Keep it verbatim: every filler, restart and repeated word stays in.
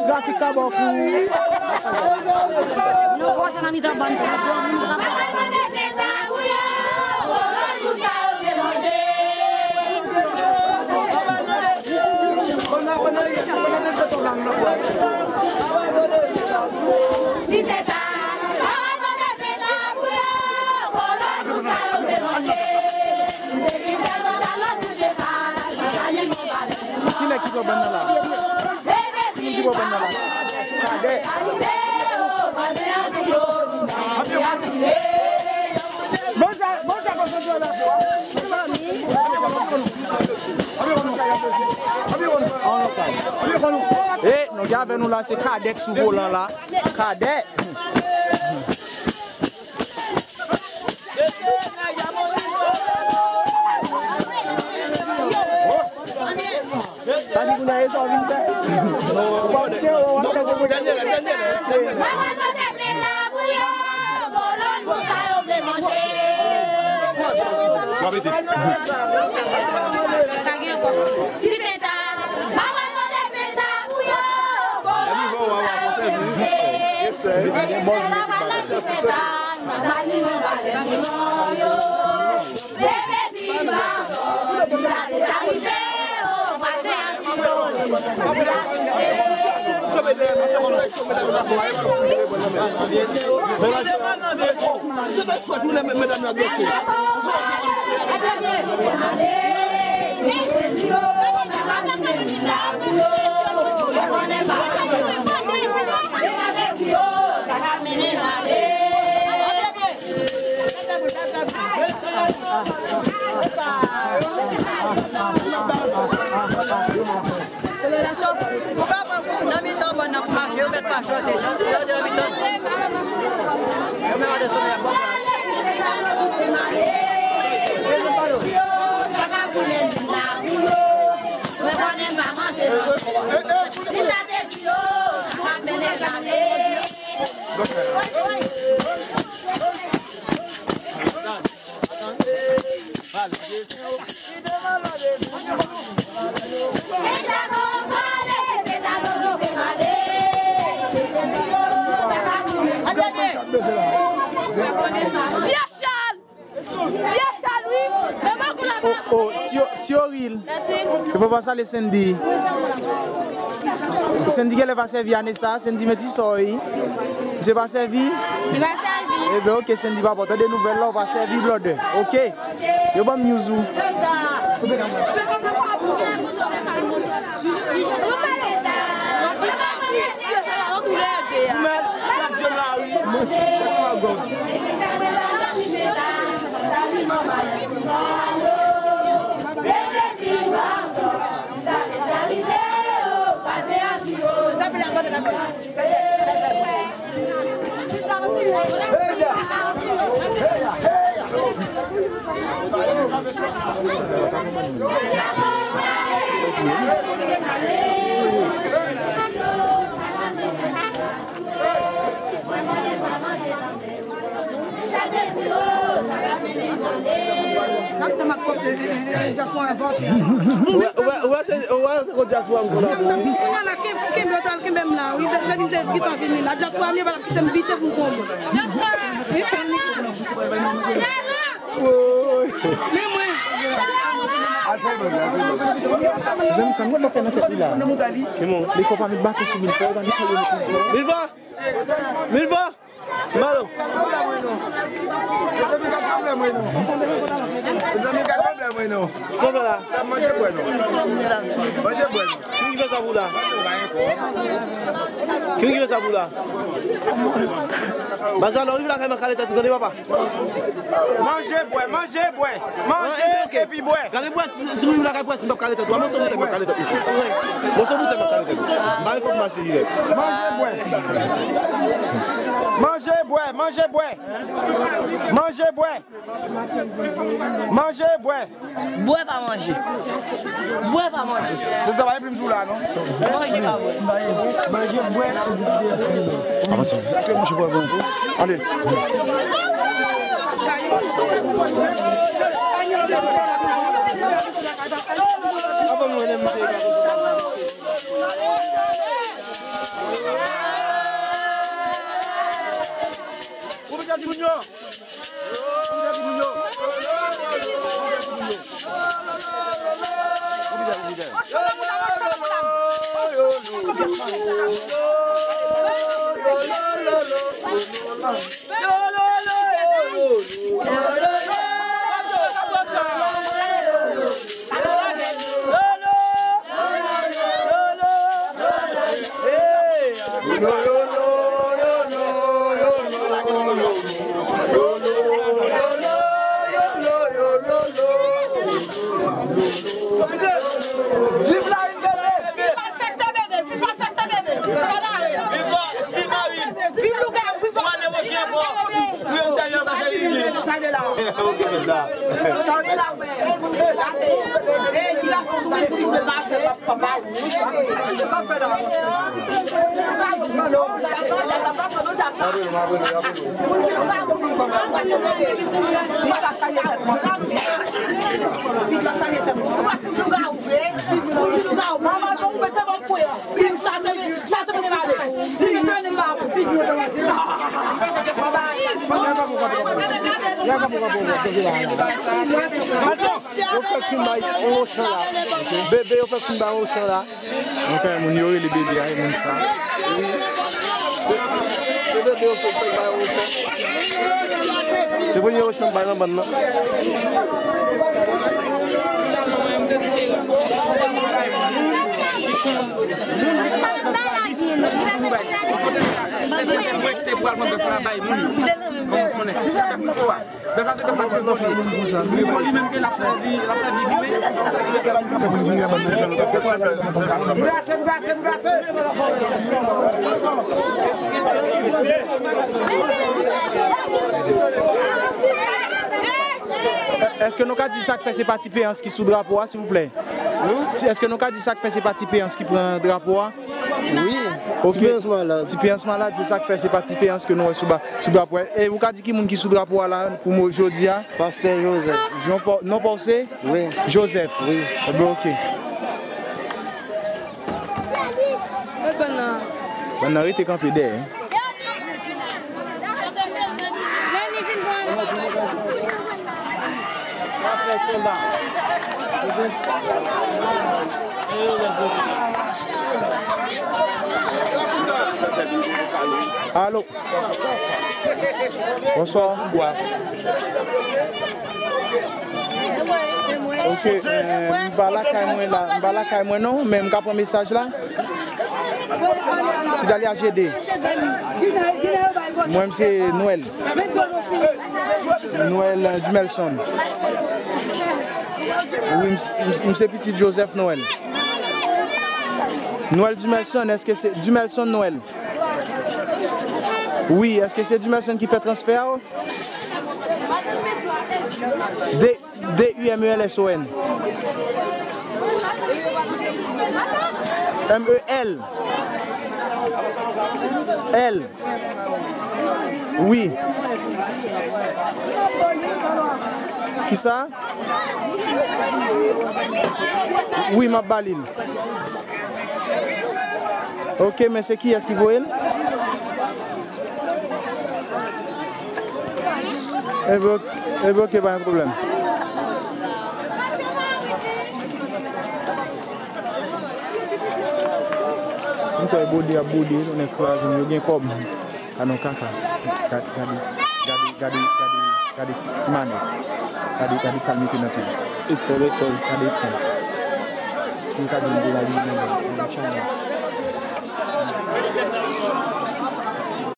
Trafik ka bò kou. Nou pase nan mitan bann moun k ap Ki nèg ki pran bann nan la? Ki moun ki pran bann nan la? Kadè. E, nou gen avè nou la, se Kadè k sou volan la. Kadè. Ou pa pran kout nan mitan bann nan pou mache, yo mèt pa chante. Yo de nan mitan. Yo mèt pa desann la, bon. Pye chal! Pye chal, wi! Devan kou la. O, o, Tio, Tio Ril. Mèsi. E papa salye Sendy. Sendy genlè pa sèvi ane sa, Sendy meti sòy. Misye pa sèvi? Li pa sèvi. Ebyen, oke, Sendy papa, tande nouvèl la, ou pa sèvi, blòdè. Oke. Yo ban m news ou. Ou wè, ou wè, ou wè, se, ou wè, se kon dyaspora m konn ap. Ala, kenbe, kenbe, yo pral kenbe m la, wi, depi te gentan vini la. Dyaspora m, yo pral kite m bite pou m konn. Dyaspora! Chèlè! Men mwen. Zanmi, sa nou ap fè nan tèt li la? Li konn pa met baton sou Milfò, li pa met baton sou Milfò. Milfò! Milfò! Malo. Mezanmi, gad pwoblèm mwen non. Sa manje bwè non. Manje bwè non. Ki moun ki fè sa pou la? Ki moun ki fè sa pou la? Bazalò, rive lakay mwen kale tèt ou, tande papa. Manje bwè, manje bwè. Manje epi bwè. Kale bwè, si, si ou rive lakay bwè, si m p ap kale tèt ou. Mwen se boutèy m ap kale tèt ou. Mwen se boutèy m ap kale tèt ou. M pa gen kòb mache dirèk. Manje bwè. Manje bwè, manje bwè. Manje bwè. Manje bwè. Bwè pa manje. Bwè pa manje. Manje pa bwè. Manje bwè. Avanse. Manje bwè, bwè. Ale. Viv la, bebe! Viv malfektè, bebe! Viv malfektè, bebe! Viv la, viv Maril! Viv lougawou! Viv malfektè, bebe! Pou yo tèl yo pase vini. Sa yo la. Sa yo la, wè. Gade. Ey, li la fè yon fi de mache, papa. Yo fèk fin bay on chan la. Bebe, yo fèk fin bay on chan la. Mwen konnen moun yo rele bebe a, e moun sa. Wi. Se, se bebe yo fèk, fèk bay on chan. Se premye on chan bay nan bann nan. Mwen ki te pral mande sa bay moun yo. Bon, konnen. Bèf la te fè match pou li. Pou li menm ke l ap sèvi, l ap sèvi goumen. Èske nou ka di sa k fè se pa Ti Peyans ki sou drapo a, silvouplè? Èske nou ka di sa k fè se pa Ti Peyans ki pran drapo a? Wi. Ok. Ti Peyans malad. Ti Peyans malad, se sa k fè se pa Ti Peyans ke nou wè sou ba, sou drapo a. E ou ka di ki moun ki sou drapo a la pou mwen jodi a? Pastè Joseph. Jean Paul, non pa w se? Wi. Joseph. Wi. Ebyen, ok. Bann nan rete kanpe dèyè. Alo. Bonswa. Ok, eh, m pa lakay mwen la, m pa lakay mwen non, men m ka pran mesaj la. Sidali A G D. Mwen, m se Nwèl. Nwèl, eh, Dumelson. Wi, m, m, m se pitit Joseph Nwèl. Nwèl Dumelson, èske se Dumelson Nwèl? Wi, èske se Dumelson ki fè transfè a? D, D U M E L S O N. M E L. L. Wi. Kisa? Wi, m ap ba li l. Ok, men se kiyès ki voye l? Ebyen, ok, ebyen, ok, pa gen pwoblèm. M fè bode ap bode, nou nèg kraze m, yo gen kòb. Ka nan kaka. Gade, gade, gade, gade, gade, gade ti, ti manès. Gade, gade sa l mete nan pye l. Etèl, etèl. Gade ti. Mwen ka di m de la li nan, nan chanm nan.